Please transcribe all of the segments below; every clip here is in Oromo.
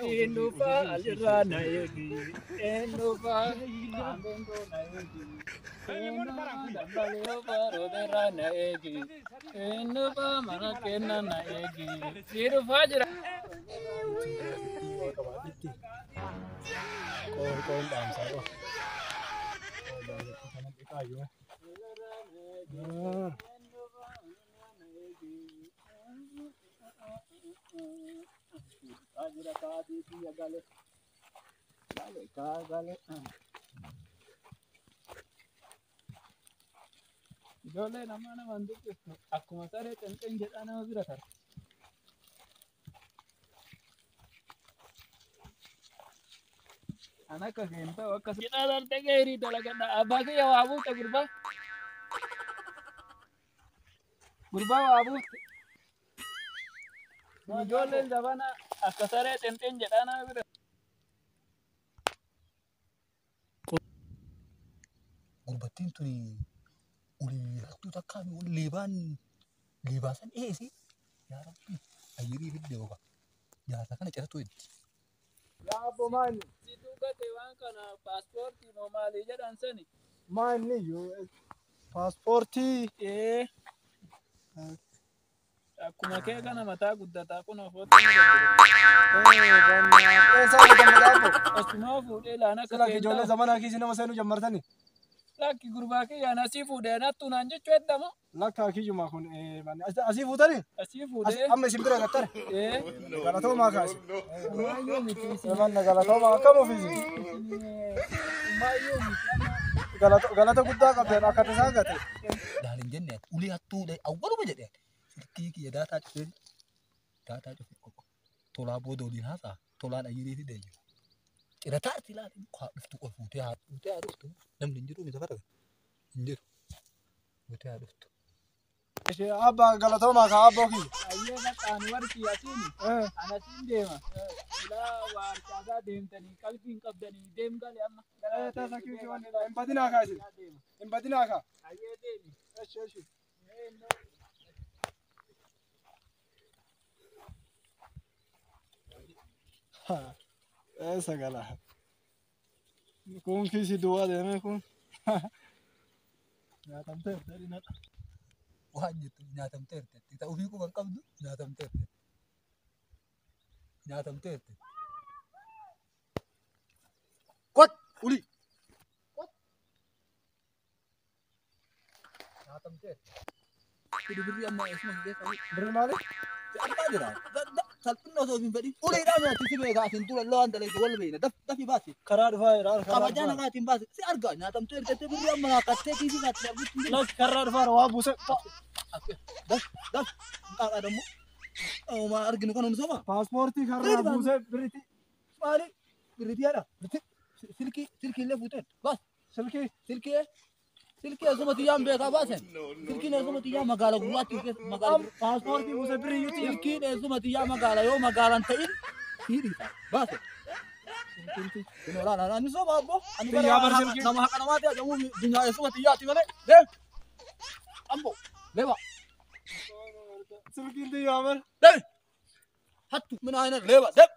Eenyufaa alirraa na eegi. Eenyufaa maangondoo na eegi. Eenyufaa dambalee rooberraa na eegi. Eenyufaa mana kennaa na eegi. Si dhufaa jira. Qoon dhaamsaa qaba. Kana xiqqaayyuu. Jira kaadii biyya gale. Gale kaa gale. Ijoollee nama namaan dubbiftu akkuma saree qenqen jedhaa nama bira tara. An akka keenta'u akkas jedhaa darte geerii dalagadha. Abbaa kiyya waa buute gurbaa. Gurbaa waa buute. Ijoolleen zabana akka saree qenqen jedhaa nama bira. Gurbattiin tuni olii hattuu takkaa fi ol leebaan leebaa san dhiyeesse. Yaa Rabbi ayyirii fidde yookaan jaarsa kana ciratu itti. Yaa abbo maali? Si duugate waan kana paaspoortii moo maalii jedhan sani. Maali paaspoortii. Ee. Akkuma kee kana mataa guddataa kun ofotti ni danda'u. Eessaa argamta abbo? Osuma fuudhee laan akka Sila ijoollee keenyaa. zamanaa kiisii nama seenuu jammartani. Lakki gurbaa kiyyaan asii fuudhee nattu naan jechuu eddamu. Lakka kiyyuma kun asii fuutanii? Asii fuudhee. Amma isin bira gattare? Ee. Galatoomaa kaasi. Umaayyuu miti isin. Manna galatoomaa akkam ofiisi? Umaayyuu miti amma. Galata guddaa qabdan akka tasaa gate. Laal hin jenne ulee hattuu awwaluma jedhe silkii kiyya daataa cufee daataa cufee qofa tolaa booda waliin haasa'a tolaan ayyirii fidee jira. Cirataatti laal haa dhuftu ol fuutee haa fuutee haa dhuftu namni hin jiru miti farga hin jiru fuutee haa dhuftu. Ishee abbaa galatoomaa kaa abboo kiyya. Ayyee maqaan warqii asiin. Anasiin deema. Ilaa waa harkaasaa deemtanii qalbii hin qabdanii deem gale amma. Tasa kiisii waan hin badinaa kaa isin. Hin badinaa kaa. Ayyee deemi. Eshi eshi. Eessa gala? Kun kiisii duwwaa deemee kun. Nyaatamteerti dhinadha. Waan jettu nyaatamteerti ta'uu fi quban qabdu nyaatamteerti. Nyaatamteerti. Kot uli. Nyaatamteerti. Fidi birrii amma isuma hin beekamu. Birri maali? Argaa jira. Salphina osoo hin fedhin. Uleedhaan nyaatti si beekaa asin dura lo'aan dalagde wal beeyna. Dafi baasi. Karaa dhufaa jira. Kabajaa nagaatiin baasi. Si argaa nyaatamteerti jettee birrii amma naaqqattee kiisii isaatti arguutti hin jiru. Lakki karaa dhufaa jira waa buuse. Daf daf. Qaaqaa dammoo. Uumaa arginu kan hundi soba. Paaspoortii karraa buuse birritti. Maali? Birritiyaadha. Silkii silkii illee fuuteen. Baas. Silkii. Silkii silkii eessuma tiyyaan beekaa baasen. Silkiin eessuma tiyyaa magaala gurraatti keessa magaala. Paaspoortii buuse birri iyyuu tiyya. Silkiin eessuma tiyyaa magaala yoo magaalaan ta'in hidhiidha. Baase. Kun olaanaa ani soba abbo. Ani Tiyyaa bar silkii. nama haqa namaa ta'e jedhamu dunyaa eessuma tiyyaati malee. Deem. Ambo. Leba. Silkiin tiyyaa bar. Deem. Hattu mina ayna leba. Deem.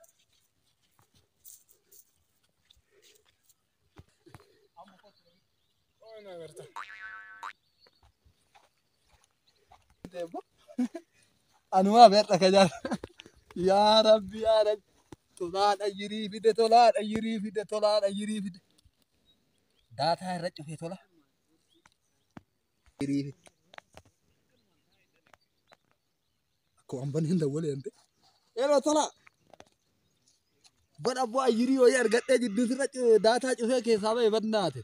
Anumaa beerra ka jaal. Yaa Rabbi yaa Rabbi. Tolaan ayyirii fide tolaan ayyirii fide tolaan ayyirii fide. Daataa irra cufee tola. Ayyirii fide. Akkuma hambani hin dawwalee hante. Yeroo tola. Badha abboo ayyirii wayii argadhee jidduu sirra daataa cufee keessaa ba'e bannaate.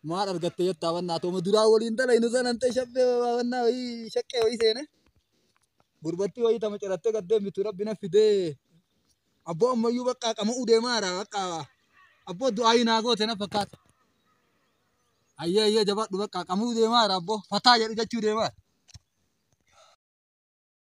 Maal argatte jettaa bannaate. Oma duraa waliin dalaynu sanan ta'e shabbee bannaa wayii shaqqee wayii seene. Gurbatti wayii tama cirattee gad deembitu rabbi na fidee. Abboo ammayyuu bakka qama'uu deemaadha bakka abboo du'aayi naa goote na fakkaata. Ayyee ayyee jabaadhu bakka qama'uu deemaadha abboo fataa jedhu jechuu deemaadha.